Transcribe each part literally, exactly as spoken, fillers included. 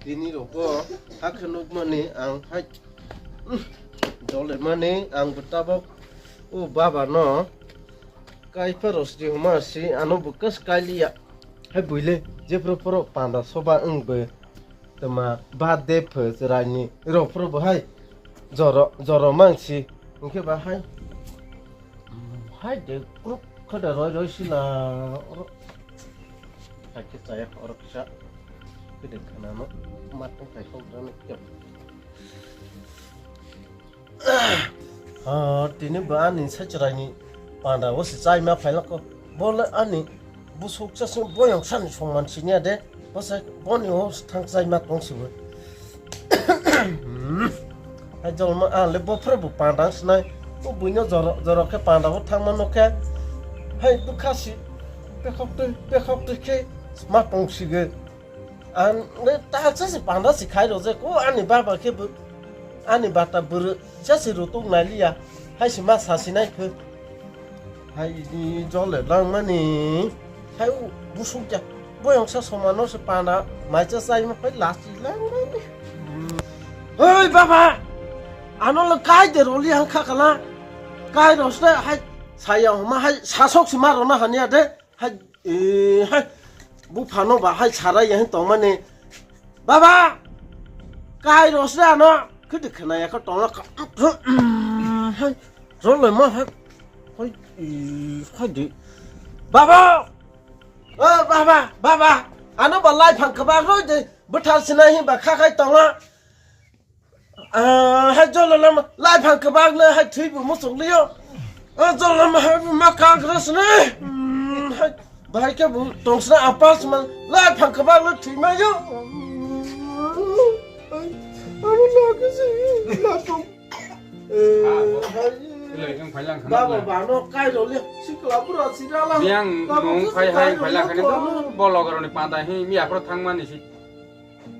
Tini rogo hakhe nukmani ang hai dole mani ang bo tabok o baba no kaipa rosri homa si ano bo kas kailiya. Hai buile jephru phoro panda soba wng bo tama ba de pho chwraini rok phuru bo hai joro joro mangsi hwnkhe ba hai hai de kruk khe de roi roi sila oro hai khe chaya oro kisa khe de khana no mat khai khok jani khe. Ah, tini bo ani sachwraini panda o se chaima phailako. Bo le ani busuk chasing boyong sani songman siniya de. Bo se boni o thang chaima tong sibo. Hai jolma a le bo phre bo panda sinai. Bo buino joro joro khe panda o thangma no khe. Hai dukha si pekhok twi pekhok twi khe ma tong sige. Ang le ta cha se panda se khai ro je ko ani baba khe bo ani bata buru cha se rutuk nai liya hai se ma sa sinai khe hai di jole lang mani hai u busuk ja boyong sa somano se panda mai cha sai ma phai last lang mani. Hei baba, ano le kai de roli ang kha kala kai ro se hai saya ma hai sasok se ma ro na hania de. Hai, eh, hai, buphano ba hai sarai ya tongmani. Baba, kahai rosra ano, khidi khnaya kho tongla ka, hai, roloi ma hai, hai, eh, hai di. Baba, oh, baba, baba, ano ba lai phang kaba roi de, bwthar sinai hin ba kha khai tongla. Ah, hai jolo lama, lai phang kwbak le, hai thwi bo muchung liyo. Ah, jolo lama, hai bo ma kang gra sini. Hmm, hai, bahai khe bo tong sini apas man, lai phang kwbak le thwi ma yo. Hai, abo na ke si, la tong. Eh, hai. Baba, bano kai lo le, sikla bura sira la. Yang nung phai hai phai la khani to, bolo garoni panda hi, mi aphro thang mani si.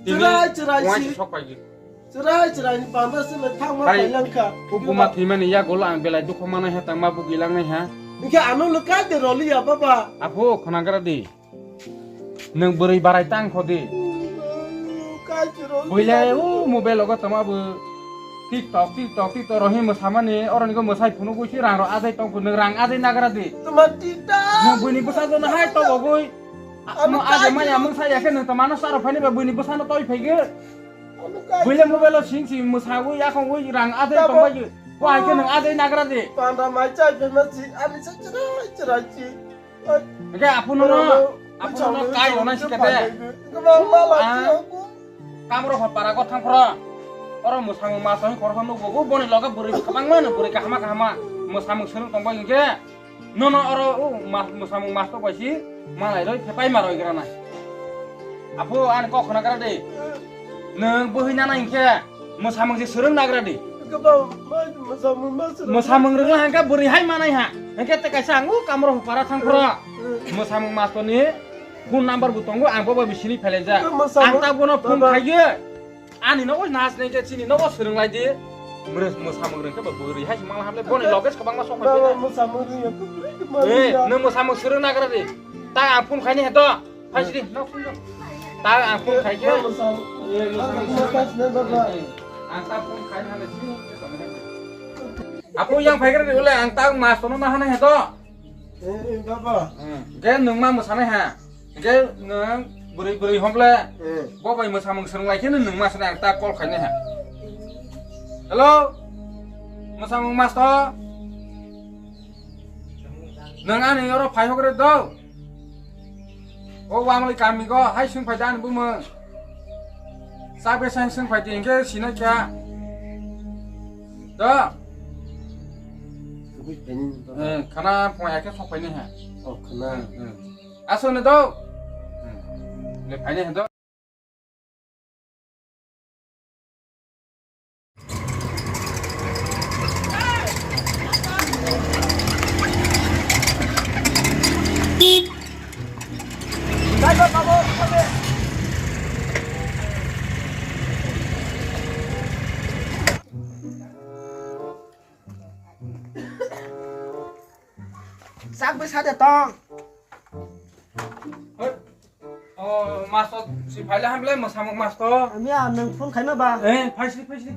Tini chwrai, chwrai si. Sok pai gi. Chwrai, chwrai ni panda se le thang ma hai, pai lang kha. Buma thwi mani ya golo ang belai dukhu manai ha tang ma bugi lang nai ha. Hingke ano le kai de roli ya baba. Apo khona gra di. Nung bwrwi barai tang kho di. Kai de roli. Buile u mobile logo tama bu. TikTok, TikTok, TikTok rohi mwsamani oroni go mwsai phunu gui si rang ro ajai tong phunu rang ajai nagra di. Tama TikTok. Nung buini bwsa jono hai to gogoi. Ano mo age kai maya mung saya khe nung to mano saro phani ba buini bwsano toi phai ge. Ano kai buile mobile o sing sing mwsagwi yakhongwi rang adai tongbai ge. Bo hai khe nung adai nagra de. Panda mai chai phai ma si ani sa chwrai chwrai si. Age aphunu no, aphunu no kai rona si kate. Kamro ho para go thang phro. Oro mwsamung mas hoi khor hon nugo boni loge bwrwi kwbangma no bwrwi kahama kahama mwsamung swrwng tongbai ge. Nono oro o ma-, mwsamung masto bai si malai roi thepai ma roi gra nai. Apo ani kok khna gra de. Nwng bwhwi nana hinkhe mwsamung se swrwng nagra de. Mwsamung rwgla hangkhe bwrwi hai manai ha. Hangkhe te kaisa ang o kamro para thang phro. Mwsamung masto ni phone number bo tongo ang bobo bisini phelaijak. Ang ta bono phone khaigwi. Ani nogo nas nai je chini nogo swrwng lai di. Mres mwsamung rwng khe ba bwrwi hai se mangla hamle boni loge se kwbangma sok phai baba phai. Mwsamung rwng ya kwbri kwbri. Eh, nwng mwsamung swrwng nagra di. Ta ang phone khaini hedo. Phai sidi nok sung. Ta ang phone khai khe. Mwsamung. Eh, mwsamung. Ang ta phone khai hale sidi. Apo yang phai khe ule ang ta mas tono na hane hedo. Eh, eh, baba. Hmm. Ge nwng ma mwsanai ha. Ge nwng bwrwi bwrwi homble. Eh. Bo bai mwsamung swrwng lai khe nwng ma sanai ang ta call khainai ha. Hello. Mwsamung masto. Nwng ani oro phai hokre do. O wamli kami go hai swng phai da ani bumung. Sa be sang swng phai di hingke sinai kha. Do. Kubui peni do. Eh, khana pung ya khe sok phai ni ha. Oh, khana. Hmm, hmm. Aso ne do. Hmm. Le phai ni ha do. Sak bwsa de tong. Hoi. Oh, Masto si phaile hamle mwsamung masto. Ami a nwng phone khaima ba? Eh, phaisri, phaisri.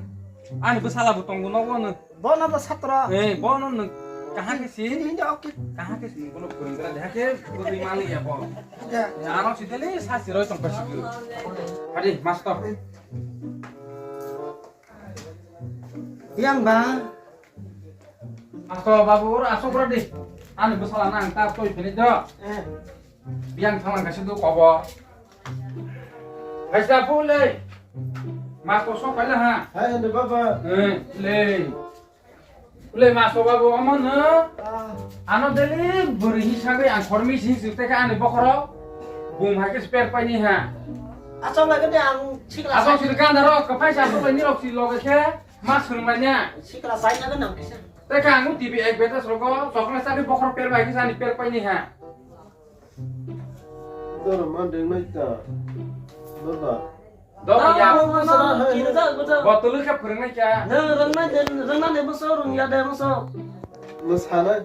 Ani bwsala bo tongo nogo no. Bo na bo satro. Eh, bo no nwng kaham ke si? Hindi, hindi, okay. Kaham ke si bono purung kra deha ke bwtwi mali ya bo. Ya. Ya, ano si dele sa si roi tong pasi. Hadi, masto. Yang ba? Masto babu, ora asok ora di. Ani bwsala nang ta toi phini do. Eh. Biyang thanglang kaisa do kobo. Kaisa phu le. Masto sok phaila ha. Hai, ande baba. Eh, le. Le masto babu, omo no. Ah. Ano deli bwrwi ni sagwi ang khormi sing sing teka ani bokhoro. Bum hai khe sper paini ha. Asok lagi ni ang sikla. Asok sir kan daro, kapai sa asok ni rok si loge khe. Mas khurung bai nya. Sikla sai na nang kisa. Teka ang T V ek betas rogo, sokna sari bokhor per bai kisa ani per paini ha. Doro man deng nai ta. Baba. Doro ya. Botulu khe phwrwng nai kya. Nang rang nai de, rang nai de boso, rung ya de boso. Mwsanai.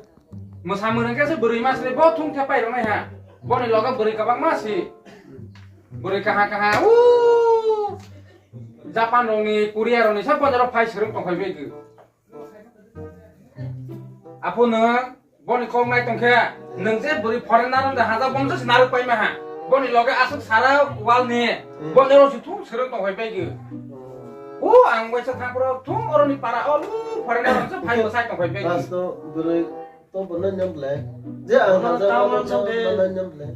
Mwsa mwrwng khe se bwrwi ma se bo thung khe pai rwnai ha. Boni logo bwrwi kwbangma si. Bwrwi kaha kaha u Japan rokni, Korea rokni sa boni rok phai swrwng tongkhai bai gw. Apo nwng boni kok nai tongkhe nwng je bwrwi foreigner rok da haja bongsa se narwk pai ma ha. Boni loge aswk sara wal ni boni rok se thung swrwng tongkhai bai gw. O ang waisa thang pro thung oroni para o lu foreigner rok se phai mwsai tongkhai bai gw. Bas to bwrwi To bo nai nyam ble. Je ang Bono hajak town mano answer de. Bo nai nyam ble.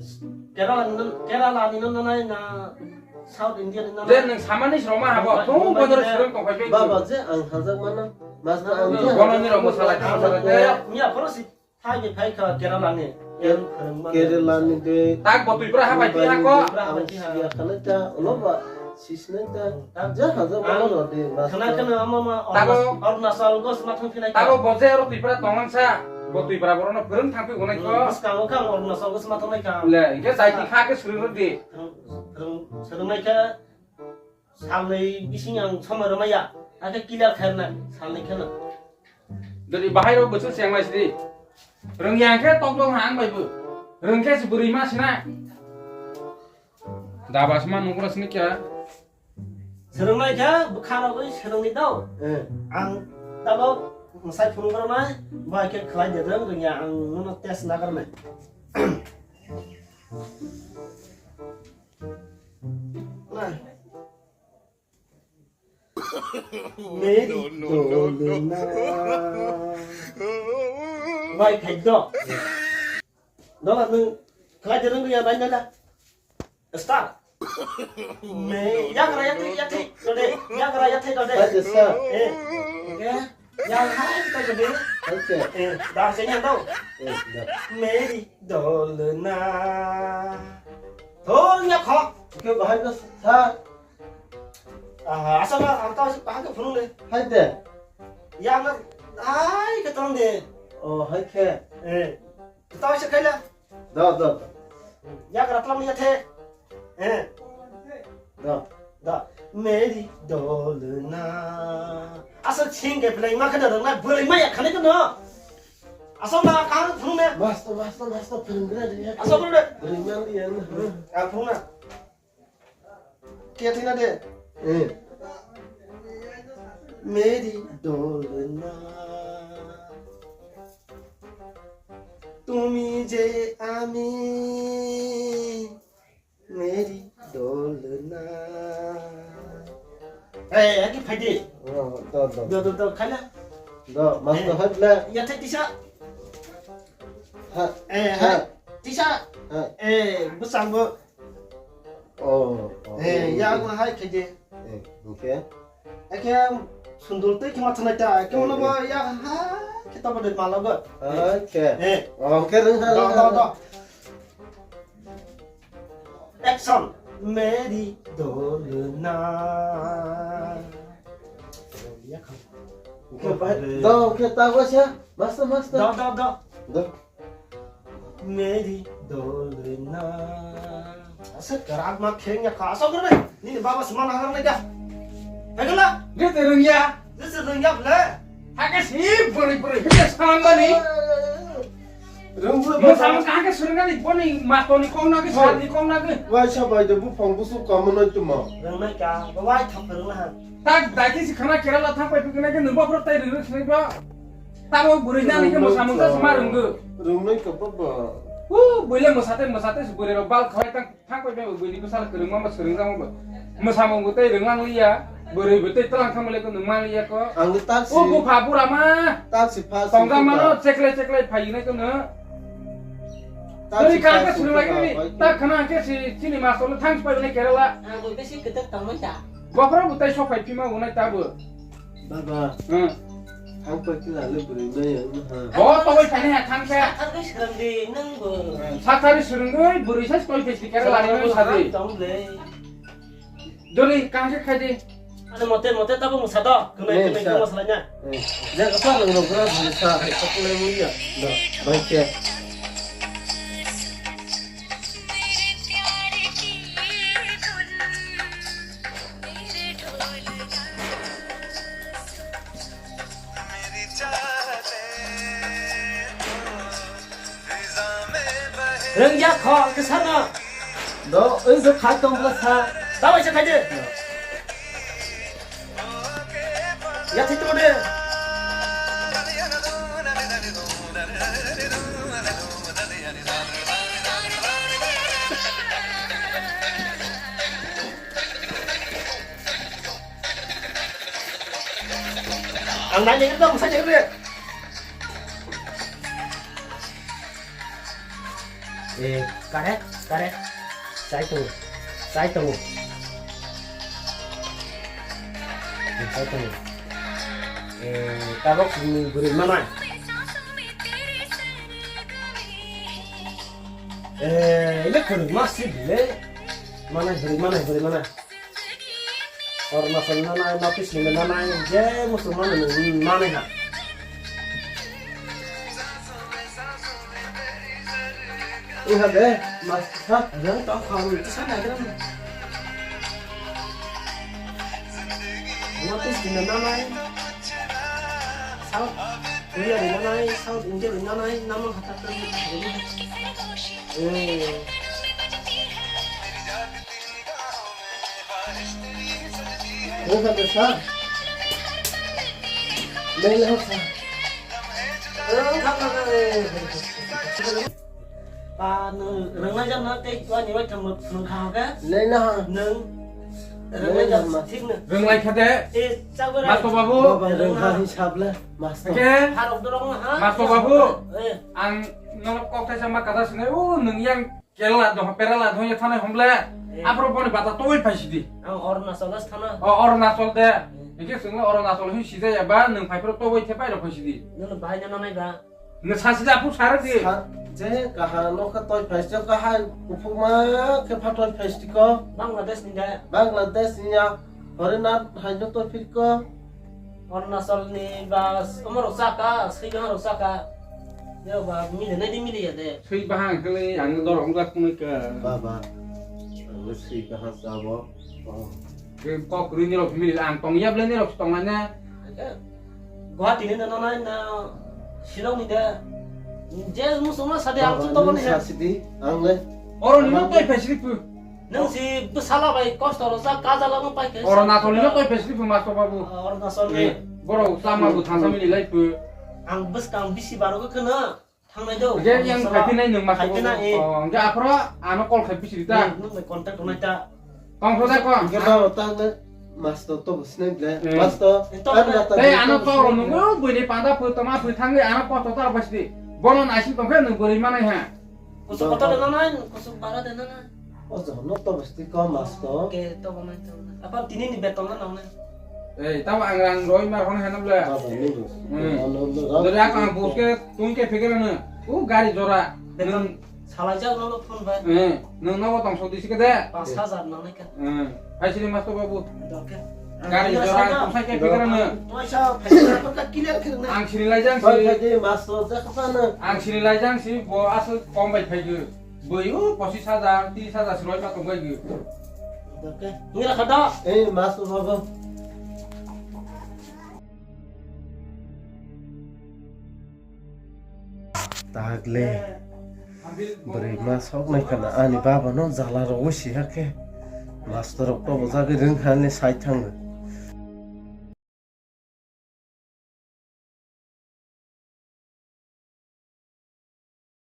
Kerala ni, Kerala ni no nai na South India ni no. Je nai. Nang samani sroma habo. Mumbai, thung Mumbai bodor de. Srong tong phai Baba je ang hajak mano. Mas na ang je bono hajak ni rok mano. Masala, masala de. Miya phoro si thai ni phai kha Kerala ni. Yang phrang mano. Kerala ni de. Tak bo tui bra habai ti ha ko. Tui bra habai ti ha. Ya khala ta, ulo ba. Sisnai ta. Ja haja bono rodi mas. Khna khna ama ma Tabo. Arunachal go sma thang phinai ta. Tabo bo je aro Tripura tonglang sa. Bo Tripura borok no phwrwng thang phi gonai ko. Bwskango kha Arunachal go sma thangnai kha. Le, hingke sai ti kha ke suri rodi. Phwrwng, phwrwng, phwrwngnai kha salnwi bising ang somai rwmaya. Akhe clear khairnai salnwi kheno. Dori bahai rok bwswk se ang lai sidi. Rwngya khe tok dong ha ang bai bo. Rwngkhe se bwrwi ma sinai. Dabas ma nukra sini kya? Serwngnai kha bwkha rogwi serwngni dao. Eh. Ang tabok mwsai phunuk rwnai, bai khe khlai de rwng rwngya ang nono test nagarnai. Na. Meri dolna. Bai khai do. Dola nwng khlai de rwng ya bai nala. Start. Me yagra yathai yathai dode, yagra yathai dode. Hai de sa. Eh. Oke. Yang hai ta dode. Oke. Eh, dar se yang tau. Eh, da. Meri dolna. Thol ya kho. Oke, bahai ko sa. Aha, asa na, ang tau si pahang ke phunung de. Hai de. Ya na, hai ke tong de. Oh, hai ke. Eh. Tau si khaila. Da, da, da. Ya kara tlam ya the. Eh. Da. Da. Meri dolna. Asa ching ke play ma khana na, bwrwi ma ya khana no. Asa na ka phunung de. Master, master, master, phunung de. Asa phunung de. Bwrwi ma ya. Ah, phunung na. Khe thwina de? Eh. Meri dolna. Tumi je ami meri dolna. Eh, aki phaidi. Oh, do, do. Do, do, do, khala. Do, mas do, eh, hai bla. Ya thai tisa. Ha. Eh, ha. Hai. Tisa. Ha. Eh, busang bo. Oh, oh. Eh, ya, oh, hai khe de. Eh, okay. Ake sundul tei khe ma thanai ta, ake, eh, ono bo, eh, ya, ha, khe ta bo de mala go. Okay. Eh. Okay, rung ha, do, rung ha, do, rung do. Ha. Action. Meri dolna. Ya, kha. Okay, bye. Do, okay, ta go sha. Master, master. Do, do, do. Do. Meri dolna. Asa karak ma kheng ya kha. Asa kore. Nini baba sima na harne ka. Hegala. Ge te rung ya. Ge te rung ya ble. Hake si buri buri. Ge sang mani. Rwngbo Mo baba. Samo kaham khe swrwngani boni matoni kok nagwi, Hoi. Sadi kok nagwi. Waisa bai de buphang busuk kamo noi tuma. Rwngnai ka, bo wai thap rwngna ha. Tak dai khe si khana Kerala thang pai phikna khe nungbo phro tai rwngwi swnai ba. Tamo bwrwi nani khe mo samo ta sma rwngwi. Rwngnai ka baba. U bwile mo sate mo sate si bwrwi rok bal khwai tang. Thang pai bai bini bwsala kwrwngma ma swrwngjakma bo. Mwsamung bo tei rwnglang liya, bwrwi bo tei twlang thangma le kono man liya ko. Ang tak si. O bupha bura ma. Tak si pha si. Tongjakma no cheklai cheklai phai nai kono. Tak si pha si. Bwrwi kaham khe swrwng lai khe ta khana khe si chini master no thang pai nai Kerala. Ang bo bisi kwtak tongmani ta. Bokhorok bo tei sok phai phima bo nai ta bo. Baba. Hmm. Thang pai kila le bwrwi mai ang ha. Bo togoi phai nai ha thang khe. Sathar khe swrwng di nang bo. Sathari swrwngwi bwrwi sa koi pesi kera lani nang sadi. Tong le. Dori kaham khe khai di. Ano mote mote tabo musa do. Kunai kunai khe masalai na. Eh, jaga pa nang rok gra bwrwi sa hai kapulai muya. Do, bai khe. Rwngya kho, ang khe sana. Do, oi do khai tong bla sa. Ta bai se khai de. Ya thik tong de. Ang nai nengri dong, sai nengri. Eh, kare, kare. Sai tongo, sai tongo. Eh, sai tongo. Eh, tabok ni bwrwi manai. Eh, ile kwrwngma si bile. Manai, bwrwi manai, bwrwi manai. Arunachal nanai, North East ni nanai, je musulman ni nanai ha. Iha de, mas, ha? Rang tong kham, tu sana gram. North East ni nanai, South Korea ni nanai, South India ni nanai, nama kata tu. Eh. Nung kha de sa? Nung le sa? Nung kha kha kha. Pa nung rwngnai jang na tei ani wai thang nung kha kha. Nai na ha. Nung rwngnai jang thik na. Rwnglai kha de. Tei chak bai. Masto babu. Baba rwng kha hisab le. Masto. Oke. Harok dorong ha. Masto babu. Eh. Ang nung kok thaisa ma kata sinai. O nung yang Kerala dong, Kerala dong ya thanai homble. Eh. Aphro boni bata toi phaisidi. Ang Arunachal as thana. O Arunachal de. Eh. Hingke senglo Arunachal hin sijaya ba nung phaiphro toi thepai rok phaisidi. Nung bahai na nai ba. Nung sasida aphu sara di. Sa-, je kaha nokha toi phaisdi kaha kuphuma khe pha toi phaisdi ko. Bangladesh ni da. Bangladesh ni ya. Hore na hai no toi phir ko. Arunachal ni ba omo rok chaka, swi bahan rok chaka. Yo ba mili nai di mili ya de. Swi bahan kali ang dorong jak kuni ka. Baba. Ang swi bahan jabo. Oh. Ke kok ri ni rok mili ang tong ya ble ni rok tong na. Guwahati ni na na na Shillong ni de. Je musulman sade ang tu to ni ha. Sasidi ang le. Oro ni no toi phaisidi pu. Nung si bwsala bai kosto rwjak, kajalak wng pai khe. Arunachal ni no toi phaisidi phu masto babu. Arunachal ni. Eh, borok chama bo thansa mili lai phu. Ang bwskang bisi baro khe kheno thangnai do. Hingke yang Arunachal phaitinai nung masto phaitinai, babu. Eh. Oh, hingke aphro ano call khai bisi rita. Eh, nung bai contact rwnai ta. Kong kho da kong. Hingke ta ta le masto to bwsnai ble. Eh. Masto. Eh, to ano ta. Tei ano to nung buini panda phu toma phu thangwi ano kosto ta basi di. Bono naising tongkhe nung bwrwi manai ha. Kusuk kotor de nanai, kusuk bara de nanai. O jono to basti ko mas to. Ke to banai to. Apa tini ni beton na nanai. Eh, tamo ang rang roi mar hon hanam le. Baba ni bus. Hmm. Ano no. Dori ak ang bus ke tun ke fikir na. U gari jora. Beton salai jak no phone bai. Eh, nang no tong so disi ke de. Pas hajar nanai ka. Hmm. Hai sini mas to babu. Doke. Gari jora tong sai ke fikir na. Toisa phaisa ko ka clear khirna. Ang sini lai jang si. Bai phai de mas to jak pa na. Ang sini lai jang si bo asal kom bai phai de. Bui o pochis hajar, tris hajar si roi ma tong bai de. Doke. Ngira khada. Eh, mas to babu. Tagle. Bwrwi ma sok nai khana ani baba no jala rogo si hakhe. Master rok to bojagwi rwng kha ani sai thango.